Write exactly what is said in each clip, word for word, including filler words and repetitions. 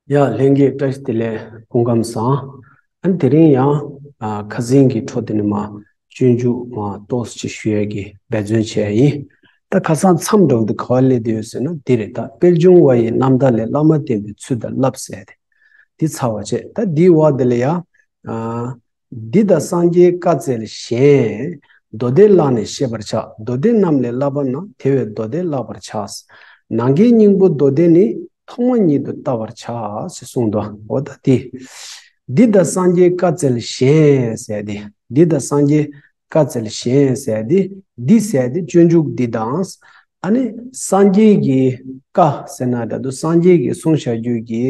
ཡ། ལྷན་རྒྱས་བཀྲ་ཤིས་བདེ་ལེགས། སྐུ་ཁམས་བཟང་། ཨ་ནི་དེ་རིང་ཡང་ཨ་ཁ་སང་གི་འཕྲོ་དེ་ནས་མར་སྤྱོད་འཇུག་མར་ཏོག་ཙམ་ཞུ་ཡས་ཀྱི་འབད་བརྩོན་བྱས་ཡིན། ད་ཁ་སང་མཚམས་འདྲ་བོ་དེ་ག་པར་སླེབས་བསྡད་ཡོད་ཟེར་ན་འདི་རེད། ད་དཔལ་འབྱུང་བ་ཡི་རྣམ་ཐར་ལས། བླ་མ་བསྟེན་པའི་ཚུལ་དང་བསླབ་ཟེར་ཏེ། འདི་ཚར་བ་བྱས། ད་འདིའི་འོག་དེ་ལ་ཡ། ཨ། འདི་དང་སངས་རྒྱས་བཀའ་སྩལ་གཞན། མདོ་སྡེ་བཀླགས་ནས་ཤེས་པར་བྱ། མདོ་སྡེ་རྣམས་ལས་བསླབ་པ་ན། དེ་བས་མདོ་སྡེ་བཀླག་པར་བྱ། ནམ་མཁའི་སྙིང་པོ་མདོ་སྡེ་ནི། ཐོག་མ་ཉིད་དུ་བལྟ་བར་བྱ། ཞེས་གསུངས་འདུག་འོ་ད་འདི། འདི་དང་སངས་རྒྱས་བཀའ་སྩལ་གཞན་ཟེར་ཏེ། འདི་དང་སངས་རྒྱས་བཀའ་སྩལ་གཞན་ཟེར་ཏེ། འདི་ཟེར་ཏེ་སྤྱོད་འཇུག་འདི་དང་། ཨ་ནི་སངས་རྒྱས་ཀྱི་བཀའ་ཟེར་ན་ད་དུང་སངས་རྒྱས་ཀྱིས་གསུངས་བཞག་རྒྱུ་གི་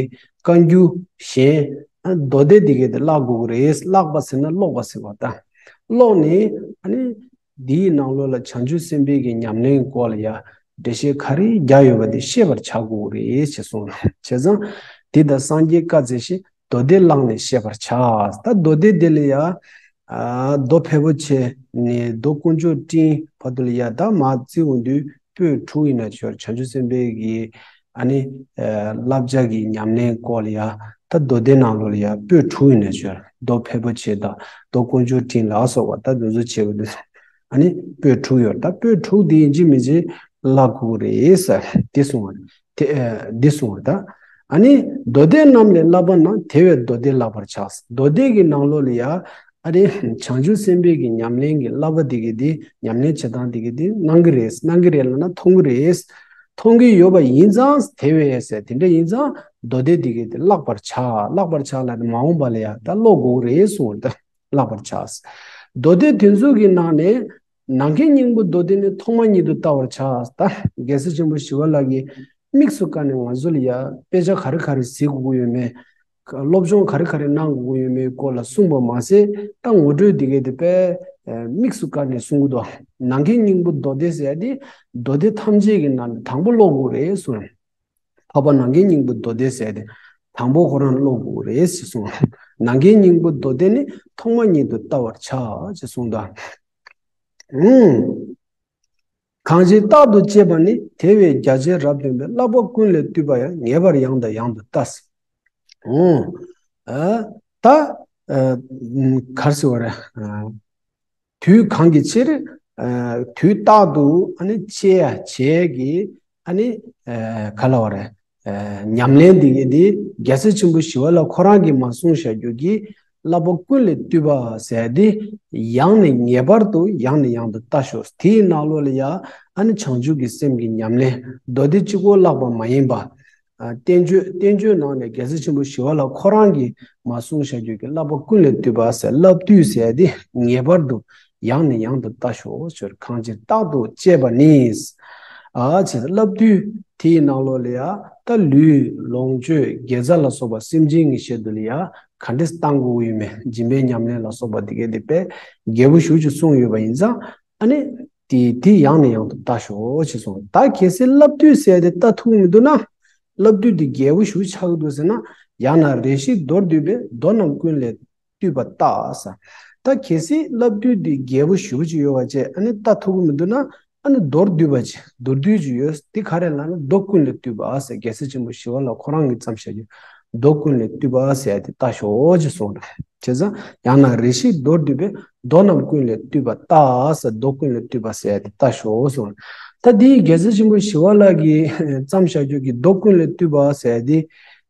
བཀའ་འགྱུར་གཞན། ཨ། མདོ་སྡེ་འདི་གའི་དེ་བཀླག་དགོས་ཀྱི་རེད། བཀླག་པ་ཟེར་ན་ཀློག་པ་ཟེར་བ་དང་། ཀློག་ནས་ཨ་ནི་འདིའི་ནང་ལོགས་ལ་བྱང་ཆུབ་སེམས་དཔའི་གི་ཉམས་ལེན་སྐོར་ལ་ཡ་འགྲེལ་བཤད་ག་རེ་རྒྱག་ཡོད་པ་དེ་ཤེས་པར་བྱ་དགོས་ཀྱི་རེད་ཅེས་གསུངས། བྱས་ཙང་འདི་དང་སངས་རྒྱས་བཀའ་སྩལ་གཞན། མདོ་སྡེ་བཀླགས་ནས་ཤེས་པར་བྱ། ད་མདོ་སྡེ་འདི་ལ་ཡ། ཨ། མདོ་ཕལ་པོ་ཆེ་ནས་མདོ་དཀོན་མཆོག་སྤྲིན་བར་དུ་ལ་ཡ། ད་མར་བརྩི་འོང་དུས་པོད་དྲུག་ཡིན་ན་ཆོག་བྱང་ཆུབ་སེམས་དཔའི་གི་ཨ་ནི་ཨ་བསླབ་བྱ་གི་ཉམས་ལེན་སྐོར་ལ་ཡ། ད་མདོ་སྡེ་ནང་ལོགས་ལ་ཡ་པོད་དྲུག་ཡིན་ན་ཆོག་མདོ་ཕལ་པོ་ཆེ་དང་མདོ་དཀོན་མཆོག་སྤྲིན་ལ་སོགས་པ་ད་འདི་ཚོ་བྱས་པ་འདི། ཨ་ནི་པོད་དྲུག་ཡོད། ད་པོད་དྲུག་འདི་ཡིན་གཅིག་མིན་གཅིག་བཀླག་དགོས་རེད་ཟེར་འདི་གསུངས་པ་རེད། དེ་ཨ་འདི་གསུངས་པ་རེད། ད་ཨ་ནི་མདོ་སྡེ་རྣམས་ལས་བསླབ་པ་ན། དེ་བས་མདོ་སྡེ་བཀླག་པར་བྱ། མདོ་སྡེ་གི་ནང་ལོགས་ལ་ཡ། ཨ་རེ། བྱང་ཆུབ་སེམས་དཔའི་གི་ཉམས་ལེན་གྱི་བསླབ་པ་འདི་གི་འདི་ཉམས་ལེན་བྱེད་སྟངས་འདི་གི་འདི་གནང་གི་རེད། གནང་གི་རེད་ལབ་ན་མཐོང་གི་རེད། མཐོང་གི་ཡོད་པ་ཡིན་ཙང་དེ་བས་ཟེར། དེ་འདྲ་ཡིན་ཙང་མདོ་སྡེ་འདི་གི་འདི་བཀླག་པར་བྱ། བཀླག་པར་བྱ་ལབ་ནས་མ་འོངས་པ་ལ་ཡ་ད་ཀློག་དགོས་ཀྱི་རེད་གསུངས་པ་རེད། ད་བཀླག་པར་བྱ། མདོ་སྡེ་དེ་ཚོ་གི་ནང་ནས་ནམ་མཁའི་སྙིང་པོ་མདོ་སྡེ་ནི་ཐོག་མ་ཉིད་དུ་བལྟ་བར་བྱ། ད་རྒྱལ་སྲས་ཆེན་པོ་ཞི་བ་ལྷ་གིས་དམིགས་སུ་བཀར་ནས་ང་ཚོ་ལ་ཡ་དཔེ་ཆ་ག་རེ་ག་རེ་གཟིགས་དགོས་ཀྱི་ཡོད་མེད། སློབ་སྦྱོང་ག་རེ་ག་རེ་གནང་དགོས་ཀྱི་ཡོད་མེད་སྐོར་ལ་གསུངས་པ་མ་ཟད། ད་ངོ་སྤྲོད་འདི་གའི་དེ་དཔེ་དམིགས་སུ་བཀར་ནས་གསུང་གི་འདུག་ནམ་མཁའི་སྙིང་པོ་མདོ་སྡེ་ཟེར་ཡ་དེ་མདོ་སྡེ་ཐམས་ཅད་ཀྱི་ནང་ནས་དང་པོ་ཀློག་དགོས་རེད་གསུངས། འཕགས་པ་ནམ་མཁའི་སྙིང་པོ་མདོ་སྡེ་ཟེར་ཡ་དེ་དང་པོ་ཁོ་རང་ཀློག་དགོས་རེད་ཞེས་གསུངས། ནམ་མཁའི་སྙིང་པོ་མདོ་སྡེ་ནི་ཐོག་མ་ཉིད་དུ་བལྟ་བར་བྱ་ཞེས་གསུངས་དང་། གང་ཞིག་རྟག་ཏུ་དཔྱད་པ་ནི། དེ་བས་རྒྱ་ཆེར་རབ་སྟོན་པའི། བསླབ་པ་ཀུན་ལས་བཏུས་པ་ཡང་། ངེས་པར་ཡང་དང་ཡང་དུ་བལྟ། འོ། ཨ། ད་ཨ་ག་རེ་ཟེར་བ་རེད། ཨ། དུས་གང་གི་ཕྱིར། ཨ། དུས་རྟག་ཏུ་ཨ་ནི་དཔྱད་ཡ་བྱེད་ཀྱི་ཨ་ནི་ཨ་ག་ལབ་དགོས་རེད། ཨ། ཉམས་ལེན་འདི་གི་འདི་རྒྱལ་སྲས་ཆེན་པོ་ཞི་བ་ལྷ་ཁོ་རང་གིས་མར་གསུངས་བཞག་རྒྱུ་གི་བསླབ་པ་ཀུན་ལས་བཏུས་པ་ཟེར་འདི་ཡང་ནས་ངེས་པར་དུ་ཡང་ནས་ཡང་དུ་བལྟ་ཤོག་དེའི་ནང་ལོགས་ལ་ཡ་ཨ་ནི་བྱང་ཆུབ་ཀྱི་སེམས་ཀྱི་ཉམས་ལེན། མདོ་སྡེ་གཅིག་པོ་བཀླགས་པ་མ་ཡིན་པ། ཨ། བསྟན་བཅོས། བསྟན་བཅོས་ནང་ནས་རྒྱལ་སྲས་ཆེན་པོ་ཞི་བ་ལྷ་ཁོ་རང་གིས་མར་གསུངས་བཞག་རྒྱུ་གི་བསླབ་པ་ཀུན་ལས་བཏུས་པ་ཟེར། བསླབ་བཏུས་ཟེར་འདི་ངེས་པར་དུ་ཡང་ནས་ཡང་དུ་བལྟ་ཤོག་ཟེར། གང་ཞིག་རྟག་ཏུ་དཔྱད་པ་ནི། ཨ། ཅེས་བསླབ་བཏུས་དེའི་ནང་ལོགས་ལ་ཡ་ད་ལུས་ལོངས་སྤྱོད་དགེ་རྩ་ལ་སོགས་པ་སེམས་ཅན་གྱི་ཆེད་དུ་ལ་ཡ་ག་འདྲས་བཏང་དགོས་ཀྱི་ཡོད་མེད། སྦྱིན་པའི་ཉམས་ལེན་ལ་སོགས་པ་འདི་གའི་འདི་དཔེ་རྒྱས་པོ་ཞེ་ཅིག་གསུངས་ཡོད་པ་ཡིན་ཙང་། ཨ་ནི་དེ་དེ་ཡང་ནས་ཡང་དུ་བལྟ་ཤོག་ཅེས་གསུངས། ད་གལ་སྲིད་བསླབ་བཏུས་ཟེར་དེ་བལྟ་ཐུབ་ཀྱི་མི་འདུག་ན། བསླབ་བཏུས་འདི་རྒྱས་པོ་ཞེ་ཅིག་ཆགས་ཀྱི་འདུག་ཟེར་ན། ཡང་ན་རེ་ཞིག་མདོར་བསྡུས་པའི། མདོ་རྣམས་ཀུན་ལས་བཏུས་པ་བལྟ་ཟེར། ད་གལ་སྲིད་བསླབ་བཏུས་འདི་རྒྱས་པོ་ཞེ་ཅིག་ཡོད་པ་བྱས་ཨ་ནི་བལྟ་ཐུབ་ཀྱི་མི་འདུག་ན། ཨ་ནི་མདོར་བསྡུས་པ་ཅིག་མདོར་བསྡུས་ཅིག་ཡོད། འདི་ག་རེ་ལབ་ན་མདོ་ཀུན་ལས་བཏུས་པ་ཟེར། རྒྱལ་སྲས་ཆེན་པོ་ཞི་བ་ལྷ་ཁོ་རང་གིས་བརྩམས་བཞག་རྒྱུ་མདོ་ཀུན་ལས་བཏུས་པ་ཟེར་ཡ་དེ་བལྟ་ཤོག་ཅེས་གསུངས་རེད། བྱས་ཙང་ཡང་ན་རེ་ཞིག་མདོར་བསྡུས་པའི། མདོ་རྣམས་ཀུན་ལས་བཏུས་པ་བལྟ་ཟེར། མདོ་ཀུན་ལས་བཏུས་པ་ཟེར་ཡ་དེ་བལྟ་ཤོག་གསུངས། ད་འདི་རྒྱལ་སྲས་ཆེན་པོ་ཞི་བ་ལྷ་གིས་བརྩམས་བཞག་རྒྱུ་གི་མདོ་ཀུན་ལས་བཏུས་པ་ཟེར་ཡ་དེ་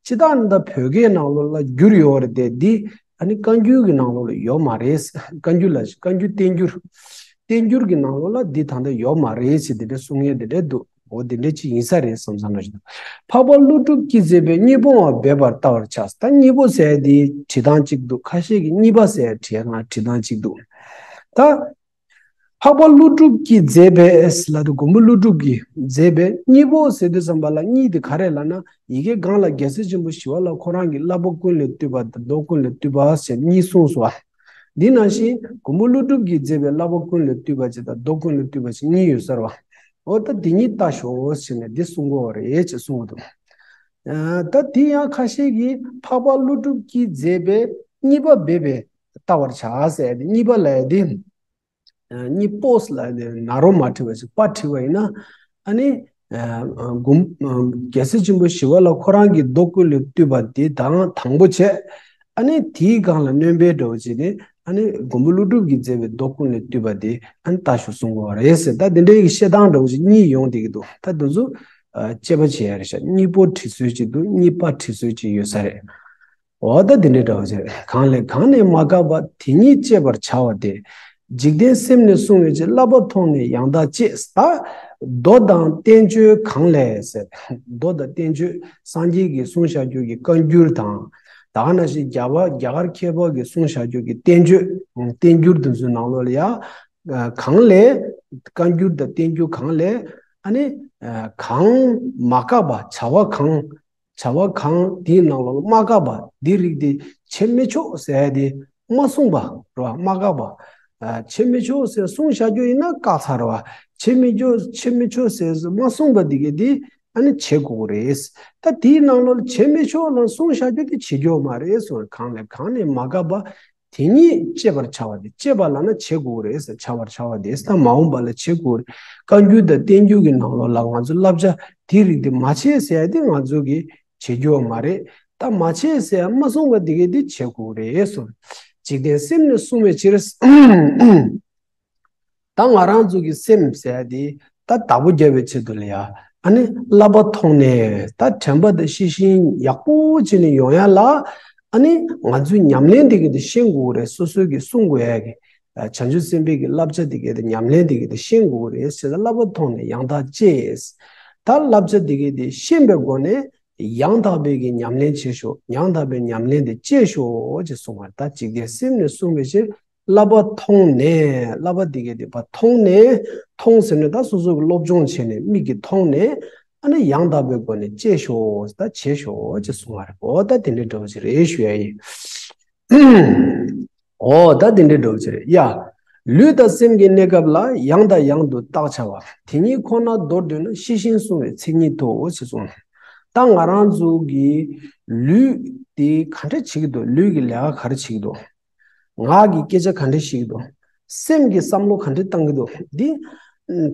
སྤྱིར་བཏང་ད་བོད་སྐད་ནང་ལོགས་ལ་བསྒྱུར་ཡོད་རེད་དེ། འདི་ཨ་ནི་བཀའ་འགྱུར་གྱི་ནང་ལོགས་ལ་ཡོད་མ་རེད། བཀའ་འགྱུར་ལ་བཀའ་འགྱུར་བསྟན་འགྱུར། བསྟན་འགྱུར་གྱི་ནང་ལོགས་ལ་འདི་ད་ལྟ་ཡོད་མ་རེད་ཟེར་དེ་འདྲ་གསུང་མཁན་དེ་འདྲ་འདུག་འོ་དེ་འདྲ་ཅིག་ཡིན་ས་རེད་བསམ་བསམ་འདྲ་ཞིག་འདུག་འཕགས་པ་ཀླུ་སྒྲུབ་ཀྱིས་མཛད་པའི་གཉེན་པོའང་འབད་པར་བལྟ་བར་བྱ། ད་གཉེན་པོ་ཟེར་དེ་བྲིས་སྟངས་གཅིག་འདུག་ཁ་ཤས་ཀྱིས་གཉིས་པ་ཟེར་བྲིས་ན་བྲིས་སྟངས་གཅིག་འདུག་ད་འཕགས་པ་ཀླུ་སྒྲུབ་ཀྱིས་མཛད་པའི་ལབ་དུས་མགོན་པོ་ཀླུ་སྒྲུབ་ཀྱིས་མཛད་པའི་གཉེན་པོ་ཟེར་དུས་ཙམ་པ་ལ་གཉིས་དེ་ག་རེ་ལབ་ན། ཡི་གེ་སྒང་ལ་རྒྱལ་སྲས་ཆེན་པོ་ཞི་བ་ལྷ་ཁོ་རང་གིས་བསླབ་པ་ཀུན་ལས་བཏུས་པ་དང་མདོ་ཀུན་ལས་བཏུས་པ་ཞེས་གཉིས་གསུངས་སོ། འདི་ནང་བཞིན་མགོན་པོ་ཀླུ་སྒྲུབ་ཀྱིས་མཛད་པའི་བསླབ་པ་ཀུན་ལས་བཏུས་པ་ཅིག་དང་མདོ་ཀུན་ལས་བཏུས་པ་ཅིག་གཉིས་ཡོད་ས་རེད་བ། འོ་ད་འདི་གཉིས་བལྟ་ཤོག་ཟེར་ནས་འདི་གསུང་གི་ཡོད་རེད་ཅེས་གསུངས་པ་དང་། ད་འདི་ཡང་ཁ་ཤས་ཀྱིས་འཕགས་པ་ཀླུ་སྒྲུབ་ཀྱིས་མཛད་པའི་གཉིས་པ་འབད་པས་བལྟ་བར་བྱ་ཟེར་ཏེ། གཉིས་པ་ལབ་ཡ་དེ། གཉིས་པོ་ལབ་ཡ་དེ་ན་རོ་མ་བྲིས་པ་ཞིག་པ་བྲིས་པ་ཡིན་ན། ཨ་ནི། ཨ་མགོན་ཨ་རྒྱལ་སྲས་ཆེན་པོ་ཞི་བ་ལྷ་ཁོ་རང་གི་མདོ་ཀུན་ལས་བཏུས་པ་དེ་དང་དང་པོ་བྱས། ཨ་ནི་དེའི་སྒང་ལ་སྣོན་པའི་འདྲ་བོ་བྱས་ནས་ཨ་ནི་མགོན་པོ་ཀླུ་སྒྲུབ་ཀྱིས་མཛད་པའི་མདོ་ཀུན་ལས་བཏུས་པ་དེ་ཨ་ནི་ལྟ་ཞོག་གསུང་དགོས་པ་རེད་ཟེར། ད་དེ་འདྲའི་གི་བཤད་སྟངས་འདྲ་བོ་ཞིག་གཉིས་ཡོང་བསྡད་ཀྱི་འདུག་ད་དེ་ཚོ་ཨ་དཔྱད་པ་བྱེད་ཡ་རེད་ཤག་གཉིས་པོ་བྲིས་སྲོལ་ཅིག་འདུག་གཉིས་པ་བྲིས་སྲོལ་ཅིག་ཡོད་ས་རེད། འོ་ད་དེ་འདྲའི་འདྲ་བོ་བྱས། གང་ལས་གང་ནས་མ་བཀག་པ། དེ་ཉིད་སྤྱད་པར་བྱ་བ་སྟེ། འཇིག་རྟེན་སེམས་ནི་བསྲུང་བའི་ཕྱིར། བསླབ་པ་མཐོང་ནས་ཡང་དག་སྤྱད། ད་མདོ་དང་བསྟན་བཅོས་གང་ལས་ཟེར། མདོ་དང་བསྟན་བཅོས་སངས་རྒྱས་ཀྱིས་གསུངས་བཞག་རྒྱུ་གི་བཀའ་འགྱུར་དང་། ད་ག་ནང་བཞིན་རྒྱ་བ་རྒྱ་གར་མཁས་པ་གིས་གསུངས་བཞག་རྒྱུ་གི་བསྟན་བཅོས་བསྟན་འགྱུར་དེ་ཚོའི་ནང་ལོགས་ལ་ཡ། གང་ལས། བཀའ་འགྱུར་དང་བསྟན་འགྱུར་གང་ལས། ཨ་ནི། གང་མ་བཀག་པ། བྱ་བ་གང་། བྱ་བ་གང་དེའི་ནང་ལོགས་ལ་མ་བཀག་པ་འདི་རིགས་དེ་བྱེད་མི་ཆོག་ཟེར་ཡ་དེ་མ་གསུངས་པ་རེད་བ། མ་བཀག་པ། ཨ་བྱེད་མི་ཆོག་ཟེར་གསུངས་བཞག་རྒྱུ་ཡིན་ན་བཀག་ཚར་བ། བྱེད་མི་ཆོག་བྱེད་མི་ཆོག་ཟེར་མ་གསུངས་པ་འདི་གས་དེ་ཨ་ནི་བྱེད་དགོས་རེད། ད་དེའི་ནང་ལོགས་ལ་བྱེད་མི་ཆོག་ལ་གསུངས་བཞག་རྒྱུ་དེ་བྱེད་རྒྱུ་མ་རེད་གསུངས། གང་ལས་གང་ནས་མ་བཀག་པ། དེ་ཉིད་སྤྱད་པར་བྱ་བ་སྟེ། སྤྱད་པ་ལབ་ན་བྱེད་དགོས་རེད་ཟེར། བྱ་བར་བྱ་བ་སྟེ། ད་མ་འོངས་པ་ལ་བྱེད་དགོས་རེད། བཀའ་འགྱུར་དང་བསྟན་འགྱུར་གྱི་ནང་ལོགས་ལ་ང་ཚོ་བསླབ་བྱ་དེ་རིགས་དེ་མ་བྱེད་ཟེར་ཡ་དེ་ང་ཚོ་གིས་བྱེད་རྒྱུ་མ་རེད། ད་མ་བྱེད་ཟེར་ཡ་མ་གསུངས་པ་དེ་གས་དེ་བྱེད་དགོས་རེད་གསུངས། འཇིག་རྟེན་སེམས་ནི་བསྲུང་བའི་ཕྱིར། ད་ང་རང་ཚོ་གི་སེམས་ཟེར་ཡ་དེ་ད་བདག་པོ་རྒྱབ་པའི་ཆེད་དུ་ལ་ཡ། ཨ་ནི་བསླབ་པ་མཐོང་ནས་ད་དྲན་པ་དང་ཤེས་བཞིན་ཡག་པོ་བྱས་ནས་ཡོང་ཡ་ལ། ཨ་ནི་ང་ཚོའི་ཉམས་ལེན་དེ་གི་དེ་ཤེས་དགོས་རེད། སོ་སོའི་གི་བསྲུང་དགོས་ཡ་གི། ཨ་བྱང་ཆུབ་སེམས་དཔའི་གི་བསླབ་བྱ་དེ་གི་དེ་ཉམས་ལེན་དེ་གི་དེ་ཤེས་དགོས་རེད་ཟེར། ད་བསླབ་པ་མཐོང་ནས་ཡང་དག་སྤྱད། ད་བསླབ་བྱ་དེ་གི་དེ་ཤེས་པའི་སྒོ་ནས་ཡང་དག་པའི་གི་ཉམས་ལེན་བྱེད་ཤོག་ཡང་དག་པའི་ཉམས་ལེན་དེ་སྤྱད་ཤོག་ཅེས་གསུངས་པ་རེད། ད་འཇིག་རྟེན་སེམས་ནི་བསྲུང་བའི་ཕྱིར། བསླབ་པ་མཐོང་ནས། བསླབ་པ་འདི་གས་དེ་ཕར་མཐོང་ནས། མཐོང་ཟེར་ནས་ད་སོ་སོ་གི་སློབ་སྦྱོང་བྱས་ནས་མིག་གིས་མཐོང་ནས། ཨ་ནི་ཡང་དག་པའི་སྒོ་ནས་སྤྱད་ཤོག་ད་བྱེད་ཤོག་ཅེས་གསུང་བ་རེད། འོ་ད་དེ་འདྲའི་འདྲ་བོ་ཅིག་རེད་ཞུ་ཡ་ཡིན། འོ་ད་དེ་འདྲའི་འདྲ་བོ་ཅིག་རེད་ཡ། ལུས་དང་སེམས་ཀྱི་གནས་སྐབས་ལ་ཡང་དང་ཡང་དུ་བརྟག་བྱ་བ། དེ་ཉིད་ཁོ་ན་མདོར་བསྡུས་ན། ཤེས་བཞིན་བསྲུང་བའི་མཚན་ཉིད་དོ་ཞེས་གསུངས། ད་ང་རང་ཚོ་གི་ལུས་དེ་ག་འདྲ་བྱེད་ཀྱི་འདུག་ལུས་ཀྱི་ལས་ཀ་ག་རེ་བྱེད་ཀྱི་འདུག་ངག་གི་སྐད་ཆ་ག་འདྲ་བཤད་ཀྱི་འདུག་སེམས་ཀྱི་བསམ་བློ་ག་འདྲ་བཏང་གི་འདུག་འདི་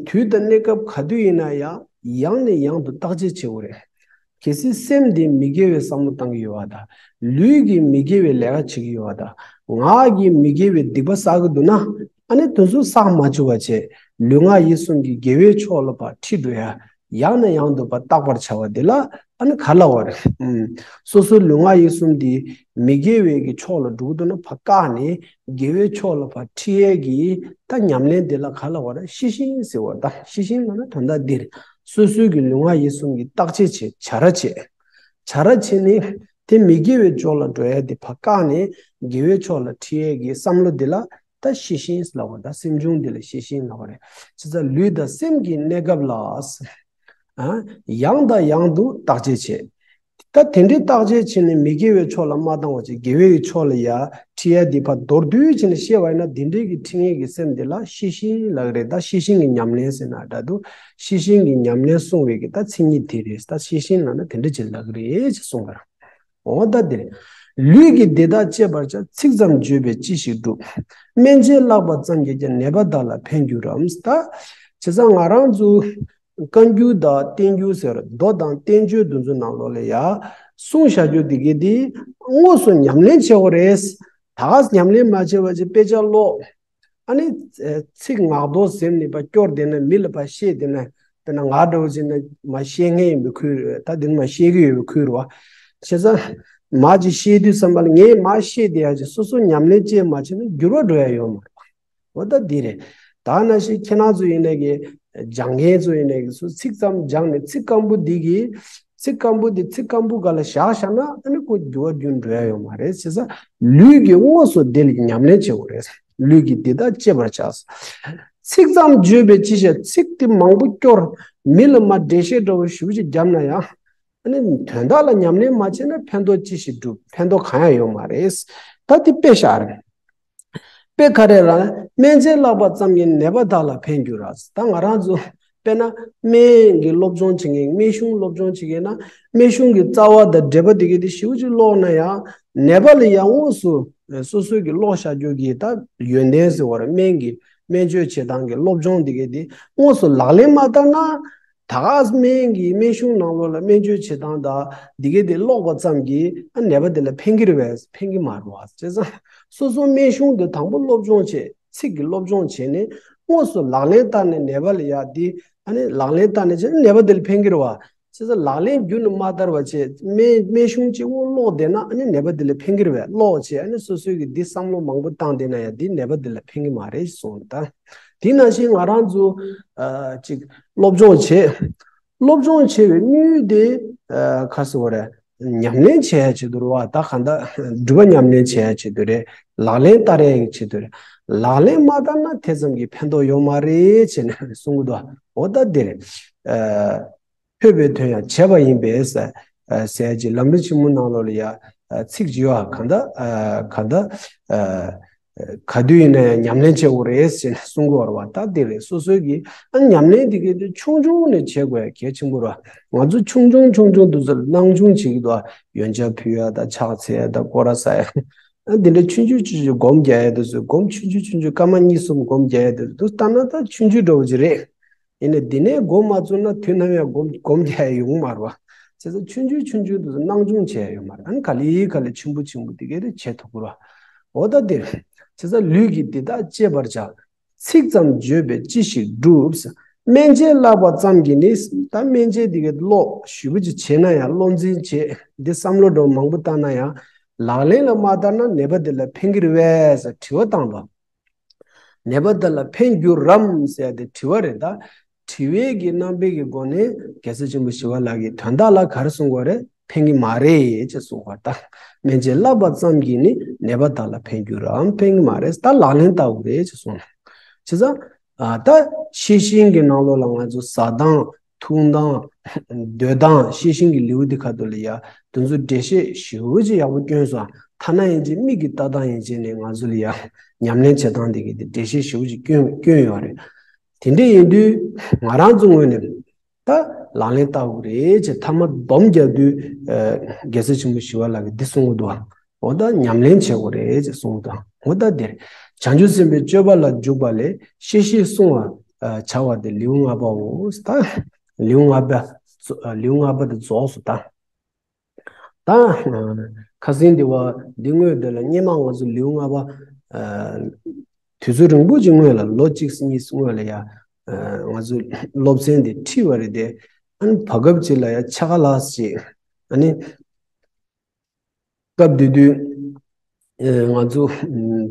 དུས་དང་གནས་སྐབས་ག་དུས་ཡིན་ན་ཡང་ཡང་ནས་ཡང་དུ་བརྟག་དཔྱད་བྱེད་དགོས་རེད། གལ་སྲིད་སེམས་འདི་མི་དགེ་བའི་བསམ་བློ་བཏང་གི་ཡོད་པ་དང་། ལུས་ཀྱིས་མི་དགེ་བའི་ལས་ཀ་བྱེད་ཀྱི་ཡོད་པ་དང་། ངག་གིས་མི་དགེ་བའི་སྡིག་པ་བསགས་ཀྱི་འདུག་ན། ཨ་ནི་དེ་ཚོ་བསགས་མ་བཅུག་པ་བྱས། ལུས་ངག་ཡིད་གསུམ་གྱི་དགེ་བའི་ཕྱོགས་ལ་ཕར་ཁྲིད་འགྲོ་ཡ། ཡང་ནས་ཡང་དུ་ཕར་བརྟག་པར་བྱ་བ་འདི་ལ་ཨ་ནི་ག་ལབ་པ་རེད། ཨུམ། སོ་སོའི་ལུས་ངག་ཡིད་གསུམ་འདི་མི་དགེ་བའི་གི་ཕྱོགས་ལ་འགྲོ་གི་འདུག་ན་ཕར་བཀག་ནས་དགེ་བའི་ཕྱོགས་ལ་ཕར་ཁྲིད་ཡས་ཀྱི་ད་ཉམས་ལེན་འདི་ལ་ག་ལབ་པ་རེད། ཤེས་བཞིན་ཟེར་བ། ད་ཤེས་བཞིན་ལབ་ན་དོན་དག་འདི་རེད། སོ་སོའི་གི་ལུས་ངག་ཡིད་གསུམ་གྱི་བརྟག་དཔྱད་བྱེད། བྱ་ར་བྱེད། བྱ་ར་བྱེད་ནས་དེ་མི་དགེ་བའི་ཕྱོགས་ལ་འགྲོ་ཡས་དེ་ཕར་བཀག་ནས་དགེ་བའི་ཕྱོགས་ལ་ཁྲིད་ཡས་ཀྱི་བསམ་བློ་འདི་ལ་ད་ཤེས་བཞིན་ལབ་པ། ད་སེམས་བྱུང་འདི་ལ་ཤེས་བཞིན་ལབ་པ་རེད། བྱས་ཙང་ལུས་དང་སེམས་ཀྱི་གནས་སྐབས་ལ། ཨ། ཡང་དང་ཡང་དུ་བརྟག་དཔྱད་བྱེད། ད་དེ་འདྲའི་བརྟག་དཔྱད་བྱས་ནས་མི་དགེ་བའི་ཕྱོགས་ལ་མ་བཏང་བ་བྱས་དགེ་བའི་ཕྱོགས་ལ་ཡ་ཁྲིད་ཡ་འདི་ཕར་མདོར་བསྡུས་བྱས་ནས་བཤད་པ་ཡིན་ན། འདི་འདྲའི་གི་ཁྲིད་མཁན་གྱི་སེམས་འདི་ལ་ཤེས་བཞིན་ལབ་ཀྱི་རེད། ད་ཤེས་བཞིན་གྱི་ཉམས་ལེན་ཟེར་ན་འདྲ་འདུག་ཤེས་བཞིན་གྱི་ཉམས་ལེན་གསུང་བའི་གི་ད་མཚན་ཉིད་དེ་རེད། ད་ཤེས་བཞིན་ལབ་ན་དེ་འདྲ་ཅིག་ལབ་ཀྱི་རེད་ཅེས་གསུངས་པ་རེད། འོ་ད་འདིར། ལུས་ཀྱིས་འདི་དག་སྤྱད་པར་བྱ། ཚིག་ཙམ་བརྗོད་པས་ཅི་ཞིག་འགྲུབ། སྨན་དཔྱད་བཀླགས་པ་ཙམ་གྱིས་ཀྱང་ནད་པ་དག་ལ་ཕན་འགྱུར་རམ། ད་བྱས་ཙང་ང་རང་ཚོ་བཀའ་འགྱུར་དང་བསྟན་འགྱུར་ཟེར། མདོ་དང་བསྟན་བཅོས་འདི་ཚོའི་ནང་ལོགས་ལ་ཡ་གསུངས་བཞག་རྒྱུ་འདི་གས་འདི་དངོས་སུ་ཉམས་ལེན་བྱེད་དགོས་རེད། ད་ག་ཉམས་ལེན་མ་བྱས་པ་བྱས་དཔེ་ཆ་ཀློག་ཨ་ནི། ཚིག་ངག་ཐོག་ཟེར་ནས་ཕར་སྐྱོར་བསྡད་ན། མི་ལ་ཕར་བཤད་བསྡད་ན། དཔེར་ན་ང་འདྲ་བོ་ཅིག་ན་མར་བཤད་མཁན་ཡིན་པའི་ཁུལ་རེད། ད་འདི་ནི་མར་བཤད་ཀྱི་ཡོད་པའི་ཁུལ་རེད་བ། བྱས་ཙང་མར་ཅིག་བཤད་དུས་ཙམ་པ་ལ་ངས་མར་བཤད་བསྡད་ཡ་ཅིག་སོ་སོ་ཉམས་ལེན་བྱས་མ་བྱས་ན་འགྱུར་བ་འགྲོ་ཡ་ཡོད་མ་རེད་བ། འོ་ད་འདི་རེད། ད་ནང་བཞིན་ཁྱེད་རང་ཚོ་ཡིན་ནའི་གི་སྦྱང་མཁན་ཚོ་ཡིན་ནའི་གི་སུ་ཚིག་ཙམ་སྦྱངས་ནས་ཚིག་སྐམ་པོ་འདི་གི་ཚིག་སྐམ་པོ་འདི་ཚིག་སྐམ་པོ་སྒང་ལ་བཞག་བཞག་ན་ཨ་ནི་ཁོ་འགྱུར་བ་འགྱུར་འགྲོ་ཡ་ཡོད་མ་རེད། བྱས་ཙང་ལུས་ཀྱིས་དངོས་སུ་དེ་ལ་ཉམས་ལེན་བྱེད་དགོས་རེད། ལུས་ཀྱིས་འདི་དག་སྤྱད་པར་བྱ། ཚིག་ཙམ་བརྗོད་པས་ཅི་བྱ། ཚིག་དེ་མང་པོ་སྐྱོར། མི་ལ་མར་འགྲེལ་བཤད་འདྲ་བོ་ཞེ་པོ་ཅིག་བརྒྱབ་ན་ཡང་། ཨ་ནི་དོན་དག་ལ་ཉམས་ལེན་མ་བྱས་ན་ཕན་ཐོགས་ཅི་ཞིག་འགྲུབ། ཕན་ཐོགས་གང་ཡང་ཡོད་མ་རེད། ད་དེ་དཔེ་བཞག་རེད། དཔེ་ག་རེ་ལབ་ན། སྨན་དཔྱད་བཀླགས་པ་ཙམ་གྱིས་ནད་པ་དག་ལ་ཕན་འགྱུར་ར། ད་ང་རང་ཚོ་དཔེར་ན་སྨན་གྱི་སློབ་སྦྱོང་བྱེད་མཁན། སྨན་གཞུང་སློབ་སྦྱོང་བྱེད་མཁན་ན་སྨན་གཞུང་གི་རྩ་བ་དང་འགྲེལ་པ་དེ་གའི་དེ་ཞེ་པོ་ཅིག་ཀློག་ན་ཡང་ནད་པ་ལ་ཡང་དངོས་སུ་སོ་སོའི་གི་ཀློག་བཞག་རྒྱུ་གི་ད་ཡོན་ཏན་ཟེར་བ་རེད། སྨན་གྱི་སྨན་བཅོས་བྱེད་སྟངས་ཀྱི་སློབ་སྦྱོང་དེ་གའི་དེ་དངོས་སུ་ལག་ལེན་མ་བསྟར་ན། ད་ག་སྨན་གྱི་སྨན་གཞུང་ནང་ལོགས་ལ་སྨན་བཅོས་བྱེད་སྟངས་དང་འདི་གའི་དེ་ཀློག་པ་ཙམ་གྱིས་ཨ་ནད་པ་དེ་ལ་ཕན་གྱི་རེད་པས། ཕན་གྱི་མ་རེད་པ། བྱས་ཙང་སོ་སོ་སྨན་གཞུང་དེ་དང་པོ་སློབ་སྦྱོང་བྱས། ཚིག་གི་སློབ་སྦྱོང་བྱས་ནས་དངོས་སུ་ལག་ལེན་བསྟར་ནས་ནད་པ་ལ་ཡ་འདི་ཨ་ནི་ལག་ལེན་བསྟར་ནས་བྱས་ནས་ནད་པ་དེ་ལ་ཕན་གྱི་རེད་པ། བྱས་ཙང་ལག་ལེན་རྒྱུན་དུ་མ་བསྟར་བ་བྱས། སྨན་སྨན་གཞུང་གཅིག་པོ་ཀློག་བསྡད་ན་ཨ་ནི་ནད་པ་དེ་ལ་ཕན་གྱི་རེད་པས། ཀློག་བྱས་ཨ་ནི་སོ་སོའི་གི་འདི་བསམ་བློ་མང་པོ་བཏང་བསྡད་ན་ཡང་འདི་ནད་པ་དེ་ལ་ཕན་གྱི་མ་རེད་གསུངས། ད་དེ་ནང་བཞིན་ང་རང་ཚོ་ཨ་ཅིག་སློབ་སྦྱོང་བྱས། སློབ་སྦྱོང་བྱས་པའི་དངུལ་དེ་ཨ་ག་རེ་ཟེར་དགོས་རེད། ཉམས་ལེན་བྱེད་ཡ་ཆེད་དུ་རེད་པ། ད་གང་ལྟར་སྒྲུབ་པ་ཉམས་ལེན་བྱེད་ཡ་ཆེད་དུ་རེད། ལག་ལེན་བསྟར་ཡ་གི་ཆེད་དུ་རེད། ལག་ལེན་མ་བསྟར་ན་དེ་ཙམ་གྱི་ཕན་ཐོགས་ཡོད་མ་རེད་བྱས་ནས་གསུང་གི་འདུག་འོ་ད་འདི་རེད། ཨ། ཐོས་པའི་དོན་ཡང་བྱས་པ་ཡིན་པས་ཟེར། ཨ། ཟེར་གྱི་ལམ་རིམ་ཆེན་མོ་ནང་ལོགས་ལ་ཡ་ཨ་ཚིག་ཅིག་ཡོད་ཨ། གང་ལྟར་ཨ་གང་ལྟར་ཨ་ག་དུས་ཡིན་ན་ཡང་ཉམས་ལེན་བྱེད་དགོས་རེད་ཟེར་ནས་གསུང་གི་ཡོད་རེད་པ། ད་འདི་རེད། སོ་སོའི་གི་ཨ་ཉམས་ལེན་འདི་གའི་དེ་ཆུང་ཆུང་ནས་བྱེད་དགོས་ཡ་གལ་ཆེན་པོ་རེད་པ། ང་ཚོ་ཆུང་ཆུང་ཆུང་ཆུང་དུས་སུ་སྣང་ཆུང་བྱེད་ཀྱི་འདུག་ཨ། ཡོན་ཆབ་ཕུལ་ཡ་དང་ཕྱག་འཚལ་ཡ་དང་སྐོར་ར་ཟ་ཡ། ཨ་འདི་འདྲ་ཆུང་ཆུང་ཆུང་ཆུང་སྒོམ་རྒྱག་ཡ་དུས་སུ་སྒོམ་ཆུང་ཆུང་ཆུང་ཆུང་སྐར་མ་གཉིས་གསུམ་སྒོམ་རྒྱག་ཡ་དུས་སུ་ལྟ་ན་ད་ཆུང་ཆུང་འདྲ་བོ་ཅིག་རེད། ཡིན་ནའི་འདི་ནས་སྒོམ་མ་བཙུགས་ན་དུས་ནམ་ཡང་སྒོམ་སྒོམ་རྒྱག་ཡ་ཡོང་མ་རེད་པ། བྱས་ཙང་ཆུང་ཆུང་ཆུང་ཆུང་དུས་སུ་སྣང་ཆུང་བྱས་ཡ་ཡོད་མ་རེད། ཨ་ནི་ག་ལེ་ག་ལེ་ཆེན་པོ་ཆེན་པོ་འདི་གའི་རེ་བྱེད་ཐུབ་ཀྱི་རེད་པ། འོ་ད་འདིར། བྱས་ཙང་ལུས་ཀྱིས་འདི་དག་གཅེས་པར་བྱ། ཚིག་ཙམ་བརྗོད་པས་ཅི་ཞིག་འགྲུབ། སྨན་དཔྱད་བཀླགས་པ་ཙམ་གྱིས་ནི། ད་སྨན་དཔྱད་འདི་གའི་ཀློག་ཞེ་པོ་ཅིག་བྱས་ན་ཡང་། བློ་འཛིན་བྱས། འདི་བསམ་བློ་འདྲ་བོ་མང་པོ་བཏང་ན་ཡང་། ལག་ལེན་ལ་མ་བསྟར་ན་ནད་པ་འདི་ལ་ཕན་གྱི་རེད་པས་ཟེར་དྲི་བ་བཏང་བ། ནད་པ་དེ་ལ་ཕན་འགྱུར་རམ་ཟེར་ཏེ་དྲི་བ་རེད་ད། དྲི་བའི་གི་རྣམ་པའི་གི་སྒོ་ནས་རྒྱལ་སྲས་ཆེན་པོ་ཞི་བ་ལྷ་གིས་དོན་དག་ལ་ག་རེ་གསུང་གི་ཡོད་རེད། ཕན་གྱི་མ་རེད་ཅེས་གསུངས་པ་ལྟར། སྨན་དཔྱད་བཀླགས་པ་ཙམ་གྱིས་ནི་ནད་པ་དག་ལ་ཕན་འགྱུར་རམ་ཕན་གྱི་མ་རེད། ད་ལག་ལེན་བསྟར་དགོས་རེད་ཅེས་གསུངས། བྱས་ཙང་ཨ་ད་ཤེས་བཞིན་གྱི་ནང་ལོགས་ལ་ང་ཚོ་ཟ་སྟངས་འཐུང་སྟངས་སྡོད་སྟངས། ཤེས་བཞིན་གྱི་ལེའུ་འདི་ཁ་ཐུག་ལ་ཡ་དེ་ཚོ་འགྲེལ་བཤད་ཞེ་པོ་ཅིག་ཡག་པོ་བསྐྱོན་སོང་། ཐ་ན་ཡིན་གཅིག་མིག་གིས་ལྟ་སྟངས་ཡིན་གཅིག་ནས་ང་ཚོ་ལ་ཡ་ཉམས་ལེན་བྱེད་སྟངས་འདི་གི་དེ་འགྲེལ་བཤད་ཞེ་པོ་ཅིག་བསྐྱོན་བསྐྱོན་ཡོད་རེད། དེ་འདྲ་ཡིན་དུས་ང་རང་ཚོ་ངོས་ནས་ད་ལག་ལེན་བསྟར་དགོས་རེད་ཅེས་མཐའ་མ་སྡོམ་རྒྱག་དུས་ཨ་རྒྱལ་སྲས་ཆེན་པོ་ཞི་བ་ལྷ་གིས་འདི་གསུང་གི་འདུག་འོ་ད་ཉམས་ལེན་བྱེད་དགོས་རེད་ཅེས་གསུངས་དང་། འོ་ད་འདིར། བྱང་ཆུབ་སེམས་དཔའི་སྤྱོད་པ་ལ་འཇུག་པ་ལས་ཤེས་བཞིན་བསྲུང་བར་བྱ་བ་སྟེ་ལེའུ་ལྔ་པའོ། ད་ལེའུ་ལྔ་པ་ལེའུ་ལྔ་པ་དེ་རྫོགས་སོ། ད་ད་ཁ་སང་འདི་བ་འདི་སྔོན་དེ་ལ་སྔོན་མ་ང་ཚོ་ལེའུ་ལྔ་པ་དུས་ཚོད་རིང་པོ་ཅིག་སྔོན་ལ་ལོ་གཅིག་གཉིས་སྔོན་ལ་ཡ་ང་ཚོ་སློབ་ཚན་དེ་ཁྲིད་པ་རེད་དེ། ཨ་ནི་བར་སྐབས་ཅིག་ལ་ཡ་ཕྱེད་ཀ་ལྷག་ཅིག་ཨ་ནི། སྐབས་དེ་དུས་ང་ཚོ་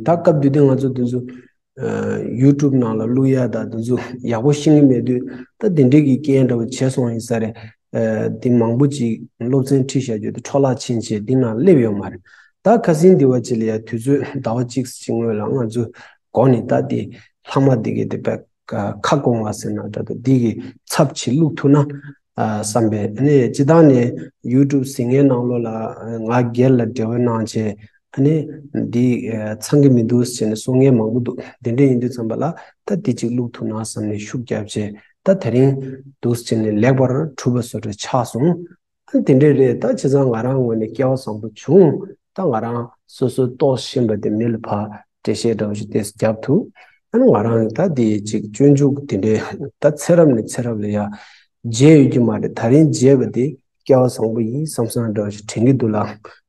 ད་སྐབས་དེ་དུས་ང་ཚོ་དེ་ཚོ་ཡུ་ཊུབ་ནང་ལ་བླུག་ཡ་ད་དེ་ཚོ་ཡག་པོ་ཤེས་ཀྱི་མེད་དུས། ད་དེ་འདྲའི་གི་རྐྱེན་འདྲ་བོ་བྱས་སོང་ཡིན་ས་རེད། དེ་མང་པོ་ཅིག་སློབ་ཚན་ཁྲིད་བཞག་རྒྱུ་དེ་འཕྲོ་བརླག་ཕྱིན་བྱས་དེ་ནང་སླེབས་ཡོད་མ་རེད། ད་ཁ་སང་དེ་བ་ཅིག་ལ་ཡ་དུས་ཚོད་ཟླ་བ་གཅིག་ཅིག་སྔོན་ལ་ང་ཚོ་གོ་ནས་ད་དེ་ལྷག་མ་དེ་གི་དེ་པད། ཁ་སྐོང་བ་ཟེར་ན་འདྲ་འདུག་འདི་གི་ཚབ་བྱེད་བླུག་ཐུབ་ན་བསམ་པས། ཨ་ནི་སྤྱིར་བཏང་ནས་ཡུ་ཊུབ་ཟིན་མཁན་ནང་ལོགས་ལ་ང་སྒེར་ལ་འབྲེལ་བ་གནང་བྱས། ཨ་ནི་འདི་ཚང་གི་མི་འདུག་ཟེར་ནས་གསུང་མཁན་མང་པོ་འདུག་དེ་འདྲ་ཡིན་དུས་ཙམ་པ་ལ་ད་འདི་གཅིག་བླུག་ཐུབ་ན་བསམ་ནས་ཤུགས་བརྒྱབ་བྱས། ད་དེ་རིང་འདུག་ཟེར་ནས་ལེགས་པར་གྲུབ་པ་བཟོ་འདྲ་ཆགས་སོང་། ཨ་དེ་འདྲས་རེད། ད་བྱས་ཙང་ང་རང་ངོས་ནས་སྐལ་བ་བཟང་པོ་བྱུང་། ད་ང་རང་སོ་སོའི་རྟོགས་ཤེས་པ་དེ་མི་ལ་ཕར་འགྲེལ་བཤད་འདྲ་བོ་ཞིག་དེ་རྒྱབ་ཐུབ། ཨ་ནི་ང་རང་ད་དེ་ཅིག་སྤྱོད་འཇུག་དེ་འདྲས་ད་ཚེ་རབས་ནས་ཚེ་རབས་ལ་ཡ་བརྗེད་ཡོད་ཀྱི་མ་རེད། ད་རིང་བརྗེད་པ་དེ་སྐལ་བ་བཟང་པོ་ཡིན་བསམ་བསམ་འདྲ་བོ་ཞིག་དྲན་གྱི་འདུག་ལ།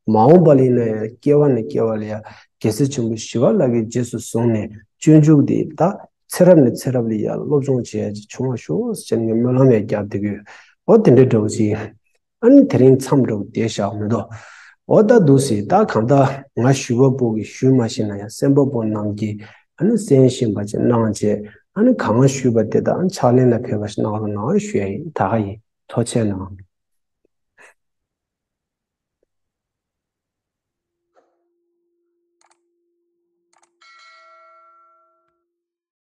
མ་འོངས་པ་ལ་ཡིན་ན་ཡང་སྐྱེ་བ་ནས་སྐྱེ་བ་ལ་ཡ་རྒྱལ་སྲས་ཆེན་པོ་ཞི་བ་ལྷ་གིས་རྗེས་སུ་བཟུང་ནས་སྤྱོད་འཇུག་དེ་ད་ཚེ་རབས་ནས་ཚེ་རབས་ལ་ཡ་སློབ་སྦྱོང་བྱེད་ཡ་ཅིག་བྱུང་བ་ཤོག་ཟེར་ནས་སྨོན་ལམ་ཡང་བརྒྱབ་བསྡད་ཀྱི་ཡོད། འོ་དེ་འདྲའི་འདྲ་བོ་ཅིག་ཨ་ནི་དེ་རིང་མཚམས་འདྲ་བོ་དེ་བཞག་མི་འདུག་འོ་ད་འདུག་སེ་ད་གང་ལྟར་ང་ཞུ་བ་པོ་གིས་ཞུས་མ་ཤེས་ན་ཡང་གསན་པ་པོ་རྣམས་ཀྱིས་ཨ་ནི་གསན་ཤེས་པ་ཅིག་གནང་བྱས། ཨ་ནི་གང་ཞུས་པ་དེ་དག་ཕྱག་ལེན་ལ་ཕེབས་པ་ཞིག་གནང་རོགས་གནང་ཞུ་ཡ་ཡིན། ད་ག་ཡིན། ཐུགས་རྗེ་གནང་།